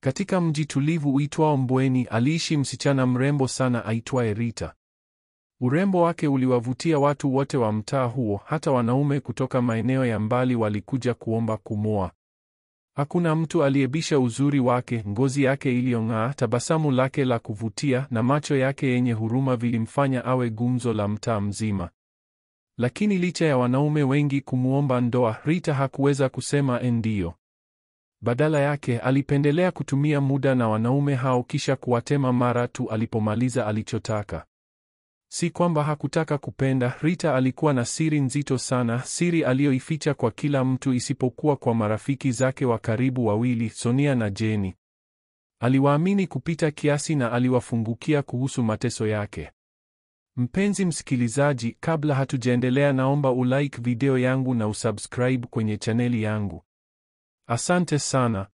Katika mji tulivu uitwao Mbweni aliishi msichana mrembo sana aitwaye Rita. Urembo wake uliwavutia watu wote wa mtaa huo, hata wanaume kutoka maeneo ya mbali walikuja kuomba kumwoa. Hakuna mtu aliyebisha uzuri wake, ngozi yake iliyong'aa, tabasamu lake la kuvutia na macho yake yenye huruma vilimfanya awe gumzo la mtaa mzima. Lakini licha ya wanaume wengi kumwomba ndoa, Rita hakuweza kusema ndiyo. Badala yake alipendelea kutumia muda na wanaume hao kisha kuwatema mara tu alipomaliza alichotaka. Si kwamba hakutaka kupenda, Rita alikuwa na siri nzito sana, siri aliyoificha kwa kila mtu isipokuwa kwa marafiki zake wa karibu wawili, Sonia na Jeni. Aliwaamini kupita kiasi na aliwafungukia kuhusu mateso yake. Mpenzi msikilizaji, kabla hatujaendelea, naomba ulike video yangu na usubscribe kwenye chaneli yangu. Asante sana.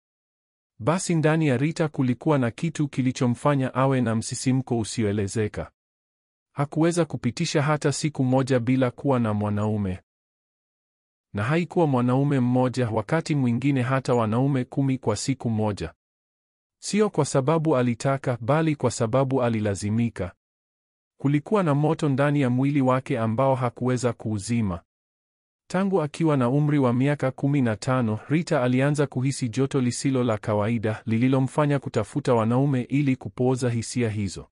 Basi ndani ya Rita kulikuwa na kitu kilichomfanya awe na msisimko usioelezeka. Hakuweza kupitisha hata siku moja bila kuwa na mwanaume. Na haikuwa mwanaume mmoja, wakati mwingine hata wanaume 10 kwa siku moja. Sio kwa sababu alitaka, bali kwa sababu alilazimika. Kulikuwa na moto ndani ya mwili wake ambao hakuweza kuuzima. Tangu akiwa na umri wa miaka 15, Rita alianza kuhisi joto lisilo la kawaida lililomfanya kutafuta wanaume ili kupooza hisia hizo.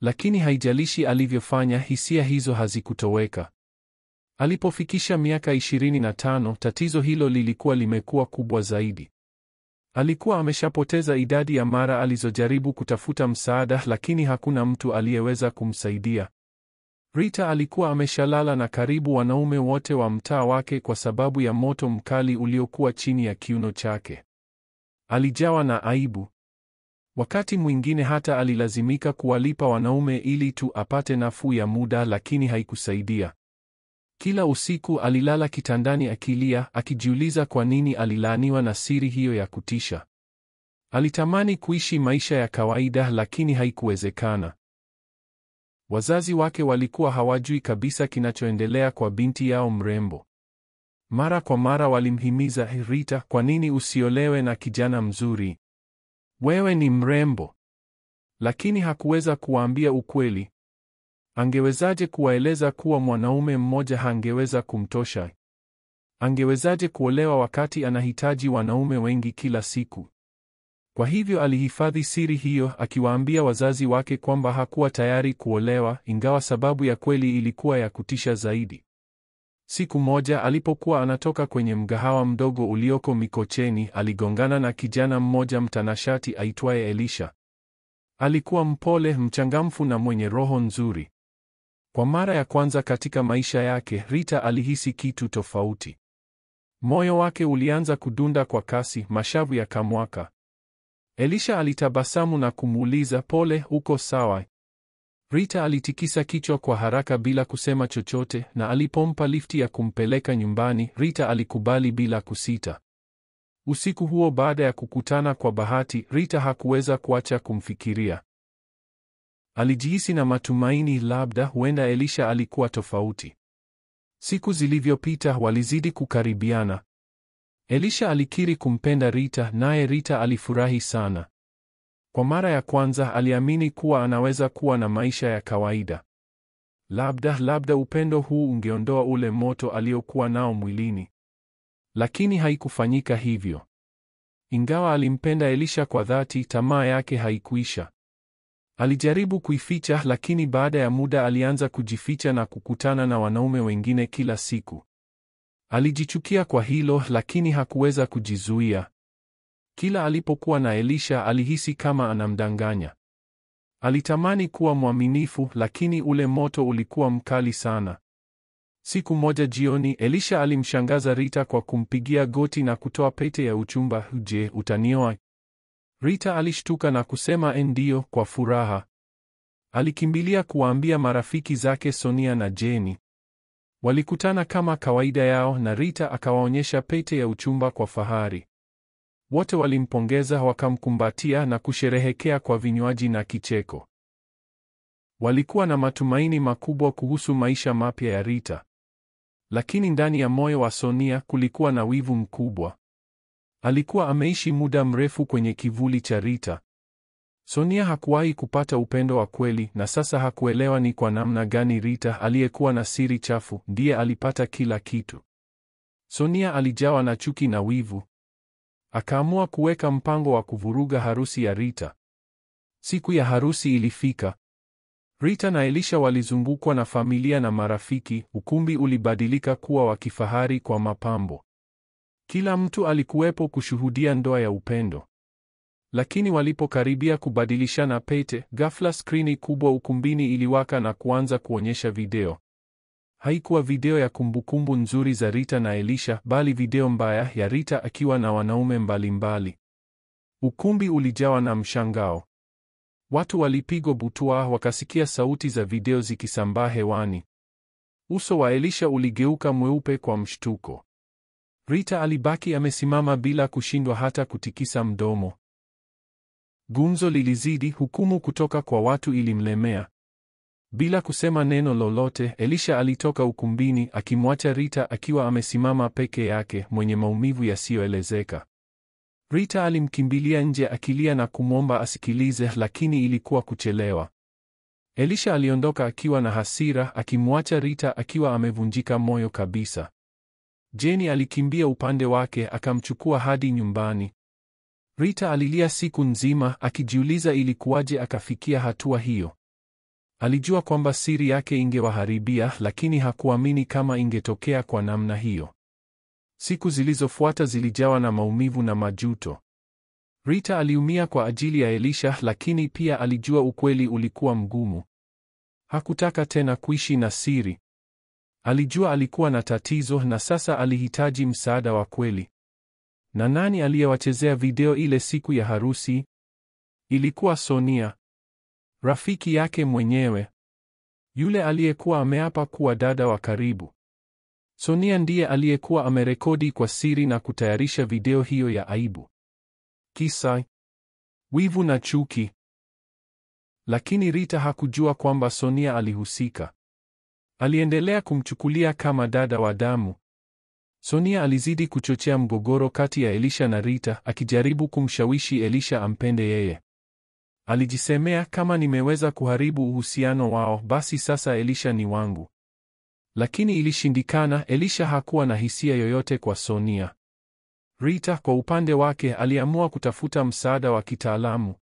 Lakini haijalishi alivyofanya, hisia hizo hazikutoweka. Alipofikisha miaka 25, tatizo hilo lilikuwa limekuwa kubwa zaidi. Alikuwa ameshapoteza idadi ya mara alizojaribu kutafuta msaada, lakini hakuna mtu aliyeweza kumsaidia. Rita alikuwa ameshalala na karibu wanaume wote wa mtaa wake kwa sababu ya moto mkali uliokuwa chini ya kiuno chake. Alijawa na aibu. Wakati mwingine hata alilazimika kuwalipa wanaume ili tu apate nafuu ya muda, lakini haikusaidia. Kila usiku alilala kitandani akilia, akijiuliza kwa nini alilaaniwa na siri hiyo ya kutisha. Alitamani kuishi maisha ya kawaida, lakini haikuwezekana. Wazazi wake walikuwa hawajui kabisa kinachoendelea kwa binti yao mrembo. Mara kwa mara walimhimiza, Rita, kwa nini usiolewe na kijana mzuri? Wewe ni mrembo. Lakini hakuweza kuwaambia ukweli. Angewezaje kuwaeleza kuwa mwanaume mmoja hangeweza kumtosha? Angewezaje kuolewa wakati anahitaji wanaume wengi kila siku? Kwa hivyo alihifadhi siri hiyo, akiwaambia wazazi wake kwamba hakuwa tayari kuolewa, ingawa sababu ya kweli ilikuwa ya kutisha zaidi. Siku moja alipokuwa anatoka kwenye mgahawa mdogo ulioko Mikocheni, aligongana na kijana mmoja mtanashati aitwaye Elisha. Alikuwa mpole, mchangamfu na mwenye roho nzuri. Kwa mara ya kwanza katika maisha yake, Rita alihisi kitu tofauti. Moyo wake ulianza kudunda kwa kasi, mashavu yakamwaka. Elisha alitabasamu na kumuuliza, "Pole, uko sawa?" Rita alitikisa kichwa kwa haraka bila kusema chochote, na alipompa lifti ya kumpeleka nyumbani, Rita alikubali bila kusita. Usiku huo baada ya kukutana kwa bahati, Rita hakuweza kuacha kumfikiria. Alijihisi na matumaini, labda huenda Elisha alikuwa tofauti. Siku zilivyopita walizidi kukaribiana. Elisha alikiri kumpenda Rita, naye Rita alifurahi sana. Kwa mara ya kwanza aliamini kuwa anaweza kuwa na maisha ya kawaida. Labda upendo huu ungeondoa ule moto aliokuwa nao mwilini. Lakini haikufanyika hivyo. Ingawa alimpenda Elisha kwa dhati, tamaa yake haikuisha. Alijaribu kuificha, lakini baada ya muda alianza kujificha na kukutana na wanaume wengine kila siku. Alijichukia kwa hilo, lakini hakuweza kujizuia. Kila alipokuwa na Elisha alihisi kama anamdanganya. Alitamani kuwa mwaminifu, lakini ule moto ulikuwa mkali sana. Siku moja jioni, Elisha alimshangaza Rita kwa kumpigia goti na kutoa pete ya uchumba. "Je, utanioa?" Rita alishtuka na kusema ndiyo kwa furaha. Alikimbilia kuwaambia marafiki zake Sonia na Jeni. Walikutana kama kawaida yao na Rita akawaonyesha pete ya uchumba kwa fahari. Wote walimpongeza, wakamkumbatia na kusherehekea kwa vinywaji na kicheko. Walikuwa na matumaini makubwa kuhusu maisha mapya ya Rita. Lakini ndani ya moyo wa Sonia kulikuwa na wivu mkubwa. Alikuwa ameishi muda mrefu kwenye kivuli cha Rita. Sonia hakuwahi kupata upendo wa kweli na sasa hakuelewa ni kwa namna gani Rita aliyekuwa na siri chafu ndiye alipata kila kitu. Sonia alijawa na chuki na wivu. Akaamua kuweka mpango wa kuvuruga harusi ya Rita. Siku ya harusi ilifika. Rita na Elisha walizungukwa na familia na marafiki. Ukumbi ulibadilika kuwa wa kifahari kwa mapambo. Kila mtu alikuwepo kushuhudia ndoa ya upendo. Lakini walipokaribia kubadilishana pete, ghafla skrini kubwa ukumbini iliwaka na kuanza kuonyesha video. Haikuwa video ya kumbukumbu nzuri za Rita na Elisha, bali video mbaya ya Rita akiwa na wanaume mbalimbali. Ukumbi ulijawa na mshangao. Watu walipigwa butwaa, wakasikia sauti za video zikisambaa hewani. Uso wa Elisha uligeuka mweupe kwa mshtuko. Rita alibaki amesimama bila kushindwa hata kutikisa mdomo. Gumzo lilizidi, hukumu kutoka kwa watu ilimlemea. Bila kusema neno lolote, Elisha alitoka ukumbini akimwacha Rita akiwa amesimama peke yake, mwenye maumivu yasiyoelezeka. Rita alimkimbilia nje akilia na kumwomba asikilize, lakini ilikuwa kuchelewa. Elisha aliondoka akiwa na hasira, akimwacha Rita akiwa amevunjika moyo kabisa. Jenny alikimbia upande wake akamchukua hadi nyumbani. Rita alilia siku nzima akijiuliza ilikuwaje akafikia hatua hiyo. Alijua kwamba siri yake ingewaharibia, lakini hakuamini kama ingetokea kwa namna hiyo. Siku zilizofuata zilijawa na maumivu na majuto. Rita aliumia kwa ajili ya Elisha, lakini pia alijua ukweli ulikuwa mgumu. Hakutaka tena kuishi na siri. Alijua alikuwa na tatizo na sasa alihitaji msaada wa kweli. Na nani aliyewachezea video ile siku ya harusi? Ilikuwa Sonia, rafiki yake mwenyewe, yule aliyekuwa ameapa kuwa dada wa karibu. Sonia ndiye aliyekuwa amerekodi kwa siri na kutayarisha video hiyo ya aibu. Kisa wivu na chuki. Lakini Rita hakujua kwamba Sonia alihusika. Aliendelea kumchukulia kama dada wa damu. Sonia alizidi kuchochea mgogoro kati ya Elisha na Rita, akijaribu kumshawishi Elisha ampende yeye. Alijisemea, kama nimeweza kuharibu uhusiano wao, basi sasa Elisha ni wangu. Lakini ilishindikana. Elisha hakuwa na hisia yoyote kwa Sonia. Rita kwa upande wake aliamua kutafuta msaada wa kitaalamu.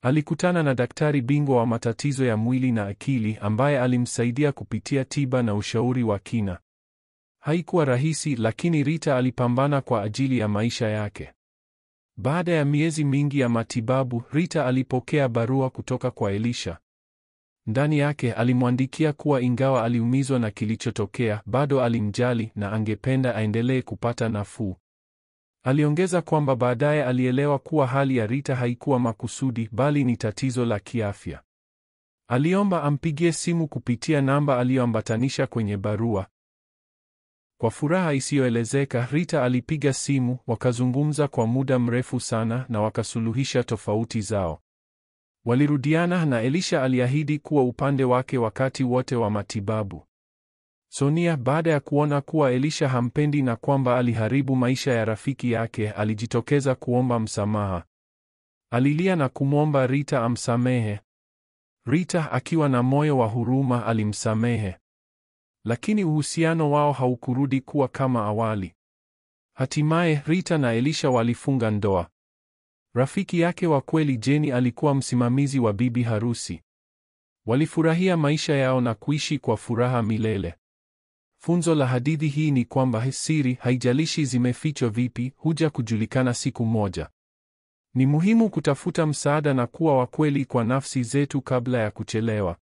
Alikutana na daktari bingwa wa matatizo ya mwili na akili ambaye alimsaidia kupitia tiba na ushauri wa kina. Haikuwa rahisi, lakini Rita alipambana kwa ajili ya maisha yake. Baada ya miezi mingi ya matibabu, Rita alipokea barua kutoka kwa Elisha. Ndani yake alimwandikia kuwa ingawa aliumizwa na kilichotokea, bado alimjali na angependa aendelee kupata nafuu. Aliongeza kwamba baadaye alielewa kuwa hali ya Rita haikuwa makusudi, bali ni tatizo la kiafya. Aliomba ampigie simu kupitia namba aliyoambatanisha kwenye barua. Kwa furaha isiyoelezeka, Rita alipiga simu, wakazungumza kwa muda mrefu sana na wakasuluhisha tofauti zao. Walirudiana na Elisha aliahidi kuwa upande wake wakati wote wa matibabu. Sonia, baada ya kuona kuwa Elisha hampendi na kwamba aliharibu maisha ya rafiki yake, alijitokeza kuomba msamaha. Alilia na kumwomba Rita amsamehe. Rita akiwa na moyo wa huruma alimsamehe. Lakini uhusiano wao haukurudi kuwa kama awali. Hatimaye Rita na Elisha walifunga ndoa. Rafiki yake wa kweli Jenny alikuwa msimamizi wa bibi harusi. Walifurahia maisha yao na kuishi kwa furaha milele. Funzo la hadithi hii ni kwamba siri, haijalishi zimefichwa vipi, huja kujulikana siku moja. Ni muhimu kutafuta msaada na kuwa wa kweli kwa nafsi zetu kabla ya kuchelewa.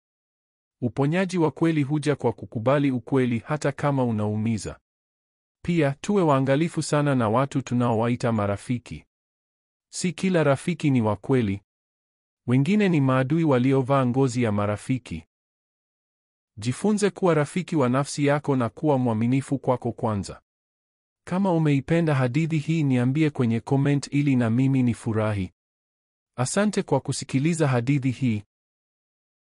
Uponyaji wa kweli huja kwa kukubali ukweli hata kama unaumiza. Pia tuwe waangalifu sana na watu tunaowaita marafiki. Si kila rafiki ni wa kweli. Wengine ni maadui waliovaa ngozi ya marafiki. Jifunze kuwa rafiki wa nafsi yako na kuwa mwaminifu kwako kwanza. Kama umeipenda hadithi hii, niambie kwenye comment ili na mimi nifurahi. Asante kwa kusikiliza hadithi hii.